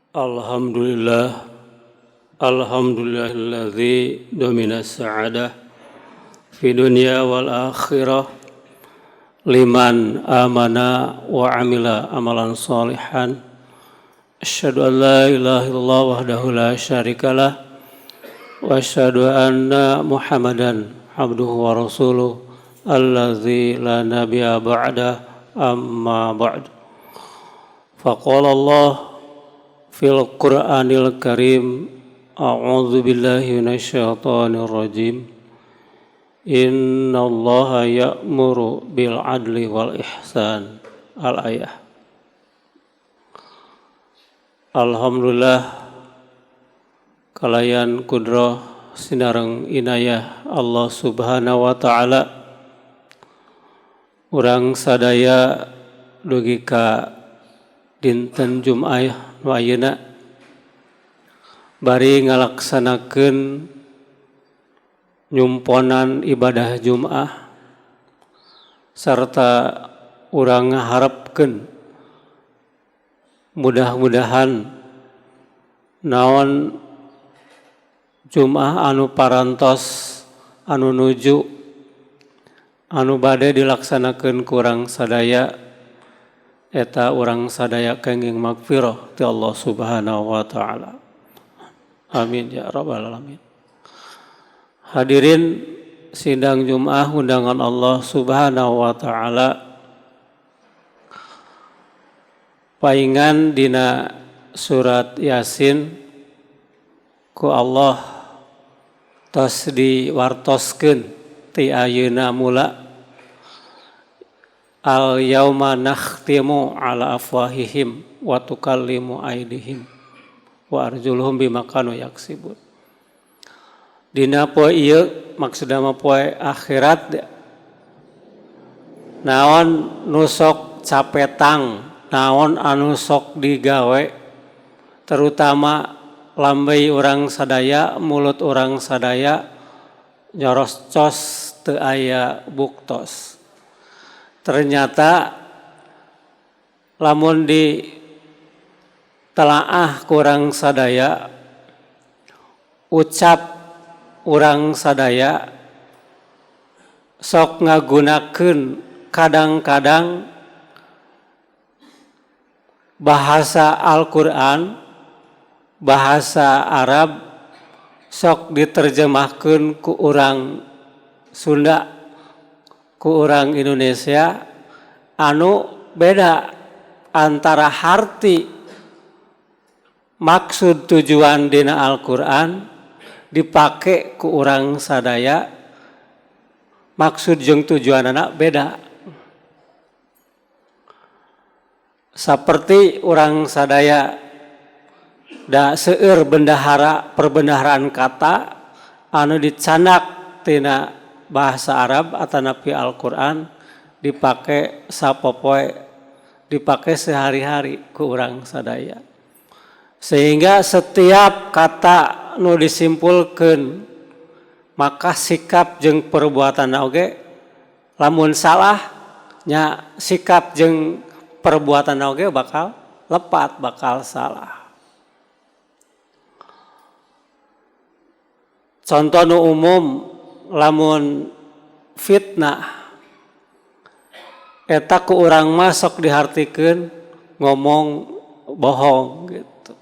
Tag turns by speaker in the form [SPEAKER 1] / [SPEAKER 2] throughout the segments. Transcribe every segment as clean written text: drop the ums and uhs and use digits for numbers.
[SPEAKER 1] Alhamdulillah, alhamdulillahilladzi domina sa'adah fi dunya wal akhirah liman amana wa amila amalan salihan. Asyhadu an la ilaha illallah wahdahu la syarikalah wa asyhadu anna Muhammadan abduhu wa rasuluh alladzi la nabiyya ba'da, amma ba'd. Faqala Allah fil Qur'anil Karim, a'udzu billahi minasyaitonir rajim. Innallaha ya'muru bil adli wal ihsan. Al-ayah. Alhamdulillah, kalayan kudroh sinareng inayah Allah Subhanahu wa taala, urang sadaya dugi ka dinten Jumat nu ayeuna bari ngalaksanakeun nyumponan ibadah Jumat, serta urang ngaharepkeun mudah-mudahan naon Jumat anu parantos anu nuju anu bade dilaksanakeun kurang sadaya eta urang sadaya kenging magfirah ti Allah Subhanahu wa taala. Amin ya rabbal alamin. Hadirin sidang Jumat undangan Allah Subhanahu wa taala, paingan dina surat Yasin ku Allah tos diwartoskeun ti ayeuna mula, al yauma nakhtimu ala afwahihim wa tukallimu aydihim wa arjuluhum bima kanu yaksibun. Dina poe ieu maksudna mah poe akhirat, naon nu sok capetang, naon anu sok digawe, terutama lambey urang sadaya, mulut urang sadaya nyoroscos teu aya buktos. Ternyata lamun di telaah kurang sadaya, ucap urang sadaya sok ngagunakeun kadang-kadang bahasa Al-Qur'an, bahasa Arab sok diterjemahkeun ku urang Sunda, ku urang Indonesia, anu beda antara harti maksud tujuan dina Al-Qur'an dipake ku urang sadaya, maksud jeung tujuanana beda. Seperti urang sadaya da seueur bendahara perbendaharaan kata anu dicanak tina bahasa Arab atanapi Al-Qur'an dipake sapopoe, dipake sehari-hari ku urang sadaya, sehingga setiap kata nu disimpulkeun maka sikap jeung perbuatan oge lamun salah nya sikap jeung perbuatan oge bakal lepat, bakal salah. Contoh nu umum lamun fitnah eta ku urang mah sok dihartikeun ngomong bohong gitu.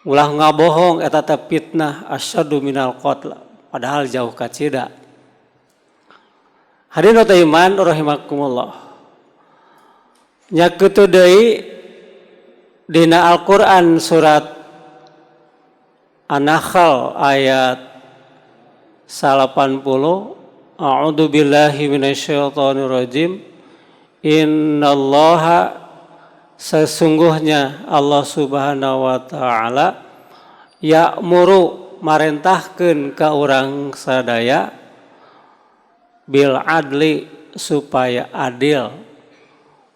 [SPEAKER 1] Ulah ngabohong eta teh fitnah asyaddu minal qatl, padahal jauh kacida. Hadirin iman rahimakumullah. Nya kitu deui dina Al-Qur'an surat An-Nahl ayat 80, a'udzu billahi minasyaitonir rajim. Innallaha, sesungguhnya Allah Subhanahu wa taala, ya'muru marentahkeun ka urang sadaya bil adli supaya adil,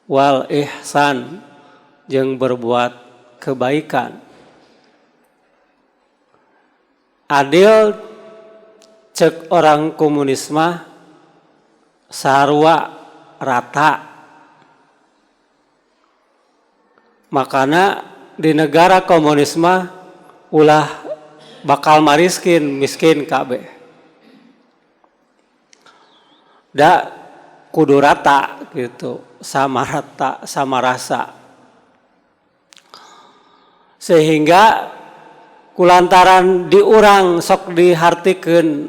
[SPEAKER 1] wal ihsan jeung berbuat kebaikan. Adil cek orang komunisme sarua rata, makana Di negara komunisme ulah bakal mariskin, miskin kabeh. Da kudu rata gitu, sama rata, sama rasa. Sehingga kulantaran di urang sok dihartikeun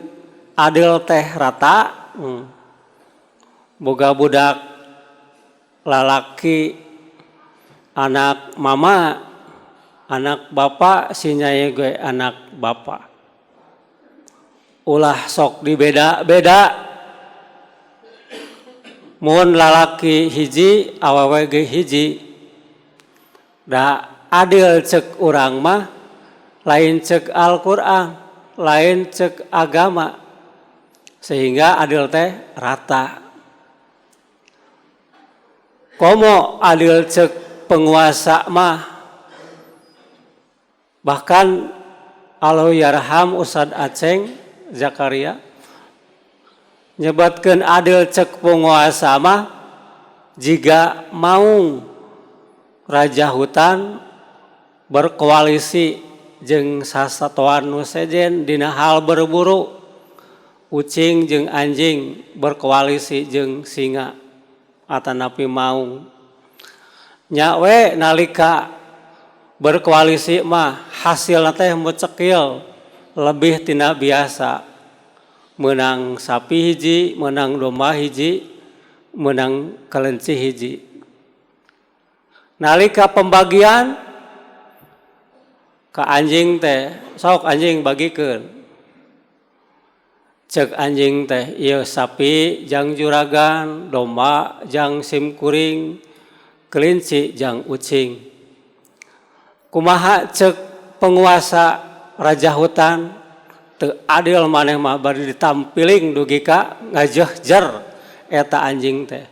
[SPEAKER 1] adil teh rata, boga budak lalaki, anak mama, anak bapak, si nyai ge anak bapak. Ulah sok dibeda-beda. Mun lalaki hiji, awewe ge hiji. Da adil cek urang mah lain cek Al-Qur'an, lain cek agama. Sehingga adil teh rata. Komo adil cek penguasa mah, bahkan Allahyarham Ustad Aceng Zakaria nyebatkeun adil cek penguasa mah jika mau raja hutan berkoalisi jeung sasatoan nu sejen dina hal berburu, ucing jeung anjing berkoalisi jeung singa atanapi maung. Nya we nalika berkoalisi mah hasilna teh mecekil lebih tina biasa, menang sapi hiji, menang domba hiji, menang kelenci hiji. Nalika pembagian ke anjing teh, sok anjing bagikeun. Cek anjing teh, ieu sapi jang juragan, domba jang simkuring, kelinci jang ucing. Kumaha cek penguasa raja hutan? Teu adil maneh mah, bari ditampiling dugi ka ngajehjer eta anjing teh.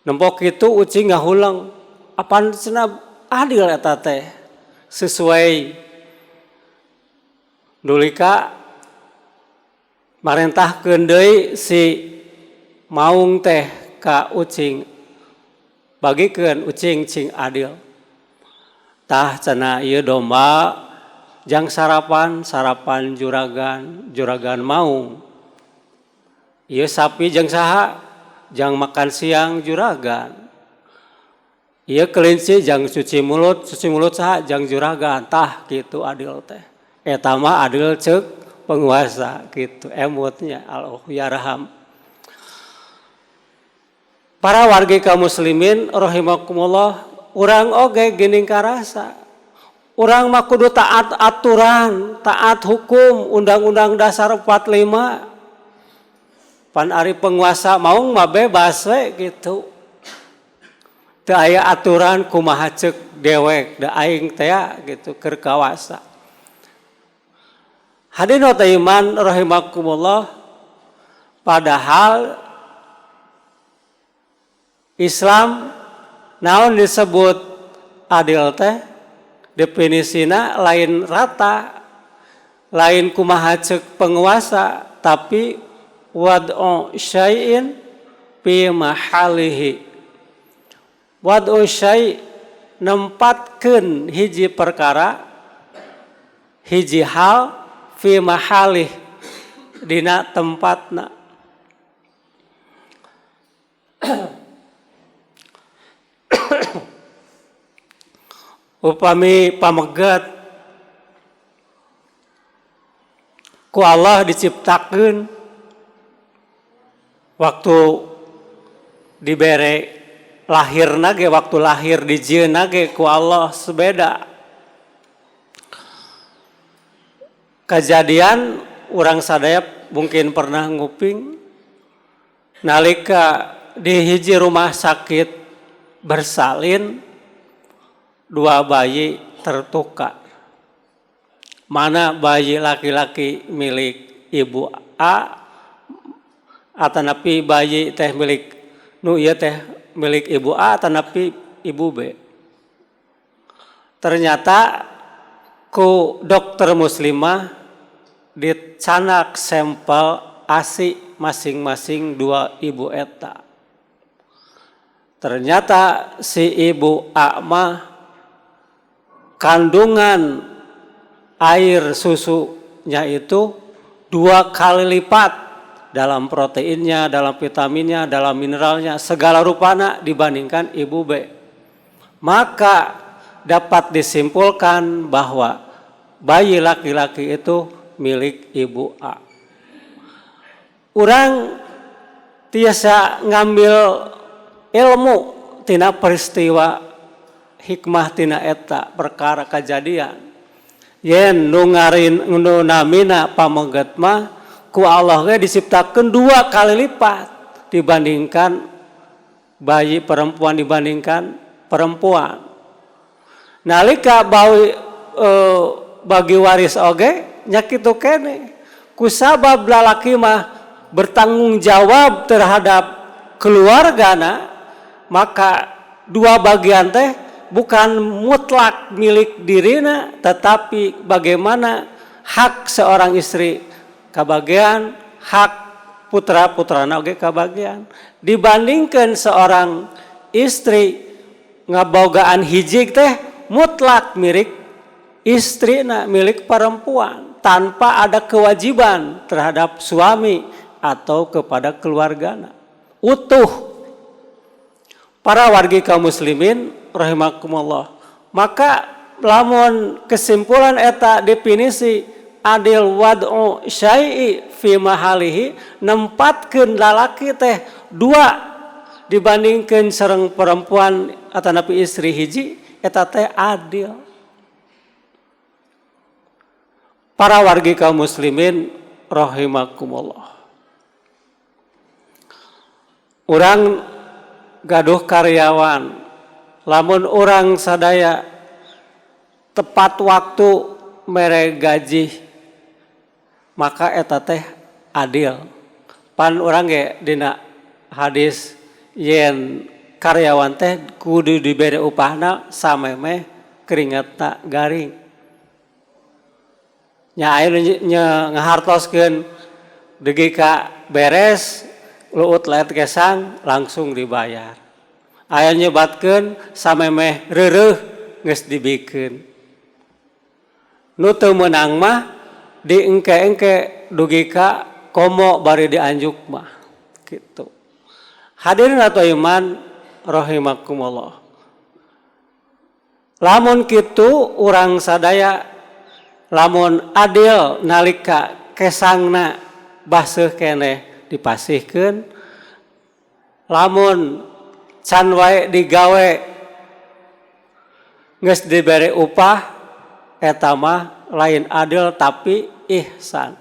[SPEAKER 1] Nempok kitu ucing ngahuleng, apan cenah adil eta teh sesuai. Dulika marentahkeun deui si maung teh ka ucing, bagikeun ucing cing adil. Tah cenah, ieu domba jang sarapan, sarapan juragan, juragan maung. Ieu sapi jang saha? Jang makan siang juragan. Ieu kelinci jang cuci mulut, cuci mulut saha? Jang juragan. Tah kitu adil teh. Eta mah adil cek penguasa gitu emutnya Allahyarham. Para wargi kaum muslimin rahimakumullah, urang oge geuning karasa. Urang mah kudu taat aturan, taat hukum, Undang-Undang Dasar 45. Pan ari penguasa maung mah bebas we gitu. Teu aya aturan, kumaha ceuk dewek da aing teh gitu keur kawasa. Hadirin iman rahimakumullah, padahal Islam naon disebut adil teh definisina lain rata, lain kumaha ceuk penguasa, tapi wad'u syai'in fi mahalihi. Wad'u syai', nempatkeun hiji perkara, hiji hal, fi mahalih, dina tempatna. Upami pamegat ku Allah diciptakeun, waktu dibere lahir ge, waktu lahir dijieun ge ku Allah sebeda. Kejadian urang sadaya mungkin pernah nguping nalika di hiji rumah sakit bersalin, dua bayi tertukar. Mana bayi laki-laki milik ibu A atanapi bayi teh milik nu ieu teh milik ibu A atanapi ibu B. Ternyata ku dokter muslimah dicanak sampel ASI masing-masing dua ibu eta. Ternyata si ibu A mah Kandungan air susunya itu 2 kali lipat dalam proteinnya, dalam vitaminnya, dalam mineralnya, segala rupana dibandingkan ibu B. Maka dapat disimpulkan bahwa bayi laki-laki itu milik ibu A. Urang tiasa ngambil ilmu tina peristiwa hikmah tina eta perkara kejadian. Yen nu ngarin nu namina pameget mah ku Allah ge diciptakeun 2 kali lipat dibandingkan bayi perempuan dibandingkan perempuan. Nalika bawi, bagi waris oge nya kitu keneh. Kusabab lalaki mah bertanggung jawab terhadap keluargana, maka 2 bagian teh bukan mutlak milik dirina, tetapi bagaimana hak seorang istri kabagian, hak putra-putrana oge kabagian. Dibandingkan seorang istri ngabogaan hiji teh mutlak milik istrina, milik perempuan, tanpa ada kewajiban terhadap suami atau kepada keluargana. Utuh. Para wargi kaum muslimin rahimakumullah. Maka lamun kesimpulan eta definisi adil wad'u syai'i fi mahalihi, nempatkeun lalaki teh 2 dibandingkeun sareng perempuan atanapi istri hiji, eta teh adil. Para wargi kaum muslimin rahimakumullah. Urang gaduh karyawan, lamun urang sadaya tepat waktu mere gaji, maka eta teh adil. Pan urang ge dina hadis yen karyawan teh kudu dibere upahna samemeh keringetna garing. Nya aya nu ngahartoskeun dugi ka beres luut laet gesang langsung dibayar. Aya nyebatkeun samemeh reureuh geus dibikeun. Nu teu meunang mah diengke-engke dugi ka komo bari dianjuk mah kitu. Hadirin atau iman rahimakumullah. Lamun kitu urang sadaya lamun adil nalika kesangna baseuh keneh dipasihkeun, lamun can wae digawe geus dibere upah eta mah lain adil tapi ihsan.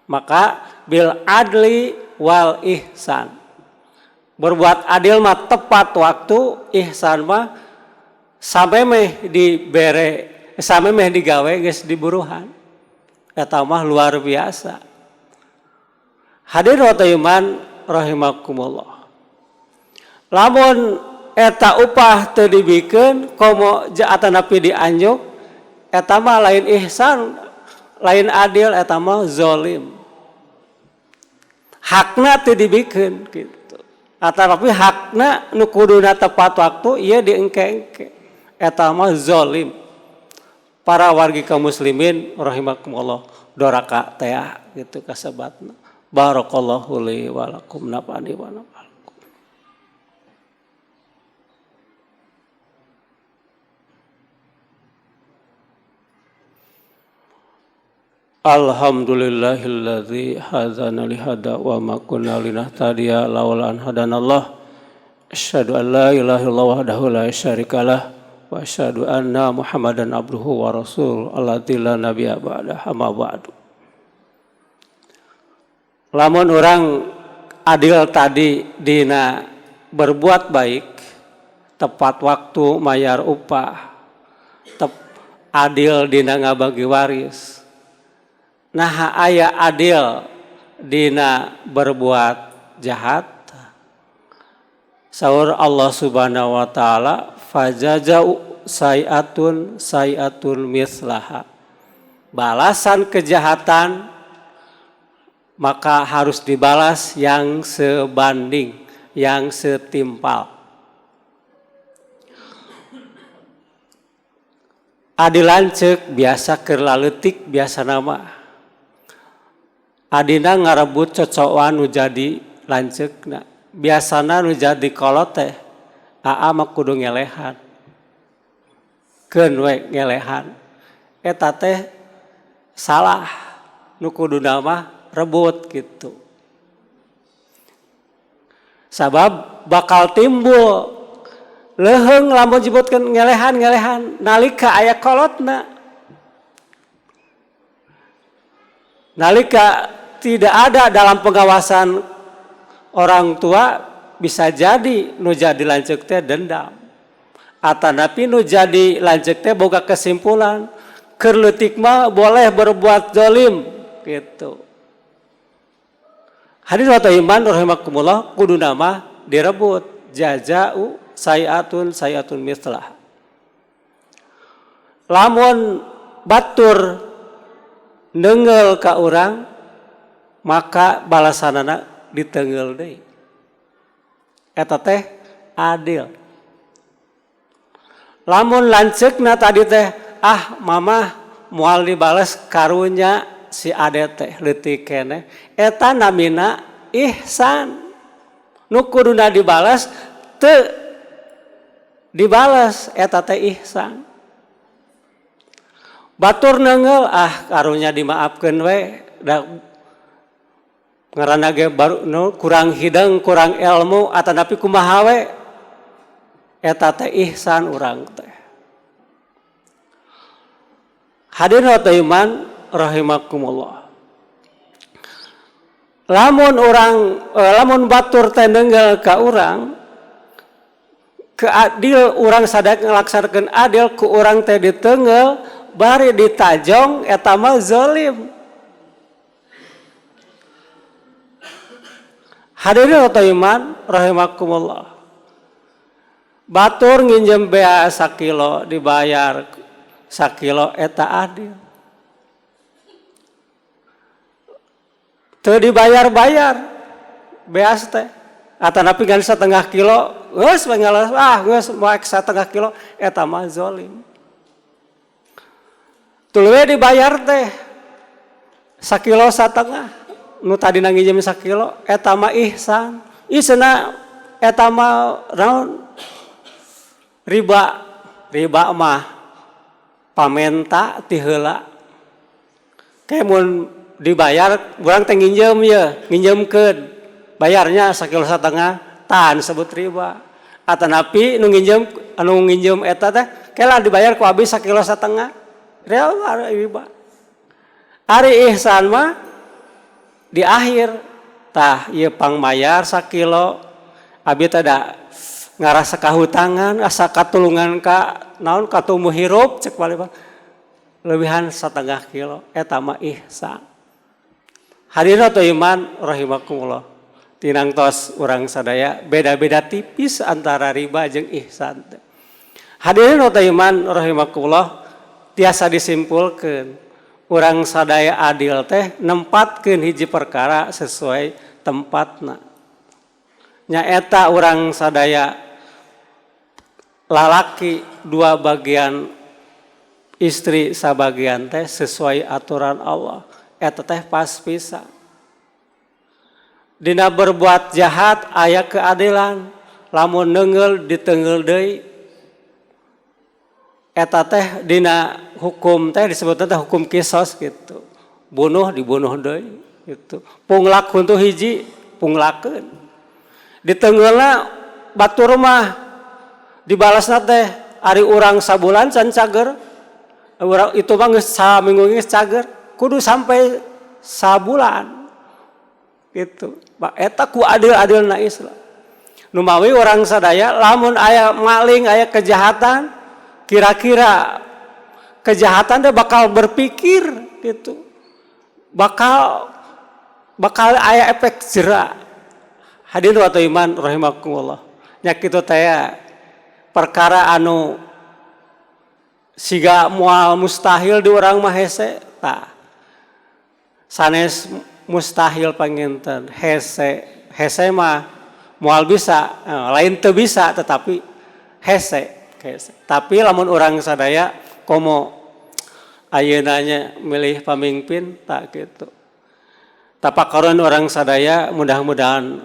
[SPEAKER 1] Maka bil adli wal ihsan. Berbuat adil mah tepat waktu, ihsan mah samemeh dibere, samemeh digawe geus diburuhan. Eta mah luar biasa. Hadirin wa iman rahimakumullah. Lamun eta upah teu dibikeun komo atanapi dianjuk, eta mah lain ihsan, lain adil, eta mah zalim. Hakna teu dibikeun kitu. Atanapi hakna nu kuduna tepat waktu ieu diengke-engke. Eta mah zalim. Para wargi kaum muslimin rahimakumullah, doraka teh gitu kasebatna. Barakallahu li wa lakum nafa'ani wa nafa'akum. Alhamdulillahilladzi hadana li hada wa ma kunna linahtadiya laula an hadanallah. Asyhadu an la ilaha illallah wahdahu la syarikalah wa asyhadu anna Muhammadan abduhu wa rasuluhu alladzi la nabiyya ba'dahu amma ba'du. Lamun orang adil tadi dina berbuat baik, tepat waktu mayar upah, adil dina ngabagi waris. Nah aya adil dina berbuat jahat. Saur Allah Subhanahu wa taala fajazau sayiatun sayiatun mislaha. Balasan kejahatan maka harus dibalas yang sebanding, yang setimpal. Adi lanceuk biasa keur laleutik biasa nama. Adina ngarebut cocokan nu jadi lanceukna. Biasana nu jadi kolot teh aa mah kudu ngelehan. Keun we ngelehan. Eta teh salah, nu kuduna mah rebut gitu. Sabab bakal timbul leuheung lamun disebutkeun ngelehan-ngelehan nalika aya kolotna. Nalika tidak ada dalam pengawasan orang tua bisa jadi nu jadi lanceuk teh dendam. Atanapi nu jadi lanceuk teh boga kesimpulan keur leutik mah boleh berbuat zalim gitu. Hadirin wa iman rahimakumullah kuduna mah direbut jazau sayiatun sayiatun mislah. Lamun batur neunggeul ka urang maka balasanana diteunggeul deui. Eta teh adil. Lamun lanceukna tadi teh ah mamah moal dibales karunya si ade teh leutik keneh eta namina ihsan. Nu kuduna dibales teu dibales eta teh ihsan. Batur neunggeul ah karunya dimaafkeun we da ngaranna ge baru nu kurang hideng kurang ilmu atanapi kumaha we eta teh ihsan urang teh. Hadirin wa iman rahimakumullah. Lamun urang lamun batur teh neunggeul ka urang keadil urang sadaya ngalaksanakeun adil ku urang teh diteunggeul bari ditajong eta mah zalim. Hadirin wa iman rahimakumullah. Batur nginjem bea sakilo dibayar sakilo eta adil. Teu dibayar-bayar beas teh atanapi ngan setengah kilo geus ngalas ah geus moal setengah kilo eta mah zalim. Tuluy dibayar teh sakilo satengah nu tadina nginjem sakilo eta mah ihsan. Ih cenah eta mah naon riba. Riba mah pamenta ti heula. Ke mun dibayar urang teh nginjem ye, nginjemkeun. Bayarnya sakilo satengah tahan sebut riba. Atanapi nu nginjem anu nginjem eta teh kela dibayar ku abdi sakilo satengah. Real riba. Ari ihsan mah di akhir tah ieu pangmayar sakilo abdi teh da ngarasa kahutangan asa katulungan ka naon katumuh hirup cek balik lebihan setengah kilo eta mah ihsan. Hadirin atau iman rahimakumullah. Tinang tos urang sadaya beda-beda tipis antara riba jeung ihsan. Hadirin atau iman rahimakumullah tiasa disimpulkeun urang sadaya adil teh nempatkeun hiji perkara sesuai tempatna. Nyaeta urang sadaya lalaki dua bagian istri sabagian teh sesuai aturan Allah. Eta teh pas pisan. Dina berbuat jahat aya keadilan, lamun neunggeul diteunggeul deui. Eta teh dina hukum teh disebutna teh hukum kisos gitu. Bunuh dibunuh deui gitu. Punglak huntu hiji punglakeun. Diteunggeulna batur mah dibalasna teh ari urang sabulan can cager. Urang itu mah geus saminggu geus cager, kudu sampai sabulan. Gitu. Eta ku adil-adilna Islam. Numawi urang sadaya lamun aya maling aya kejahatan, kira-kira kejahatan teh bakal berpikir gitu. Bakal aya efek jera. Hadirin wa iman rahimakumullah. Nya kitu teh perkara anu siga moal mustahil di urang mah hese tah. Sanes mustahil panginten hese, hese mah moal bisa, lain teu bisa tetapi hese, hese. Tapi lamun urang sadaya Komo ayeuna nya milih pamimpin tah gitu. Tapakaron urang sadaya, mudah-mudahan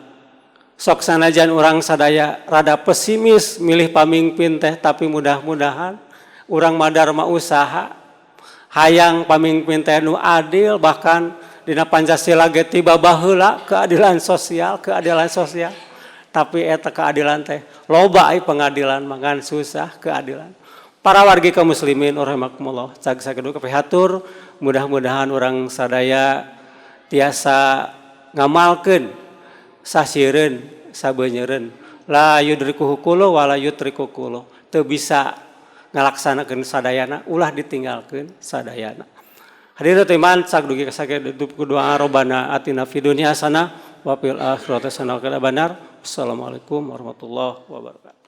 [SPEAKER 1] sok sanajan urang sadaya rada pesimis milih pamimpin teh, tapi mudah-mudahan urang madarma usaha hayang pamimpin teh nu adil. Bahkan dina Pancasila ge tiba baheula keadilan sosial, keadilan sosial, tapi eta keadilan teh loba ai pengadilan mangan susah keadilan. Para wargi kaum muslimin rahimakumullah, cag sakitu kapihatur. Mudah-mudahan urang sadaya tiasa ngamalkeun sasireun sabeunyereun. La yudrikuhu kullu wala yutriku kullu, teu bisa ngalaksanakeun sadayana, ulah ditinggalkeun sadayana. Hadirin iman, cag dugi ka sakitu doa. Robbana atina fid dunya hasanah wa fil akhirati hasanah wa qina. Assalamualaikum warahmatullahi wabarakatuh.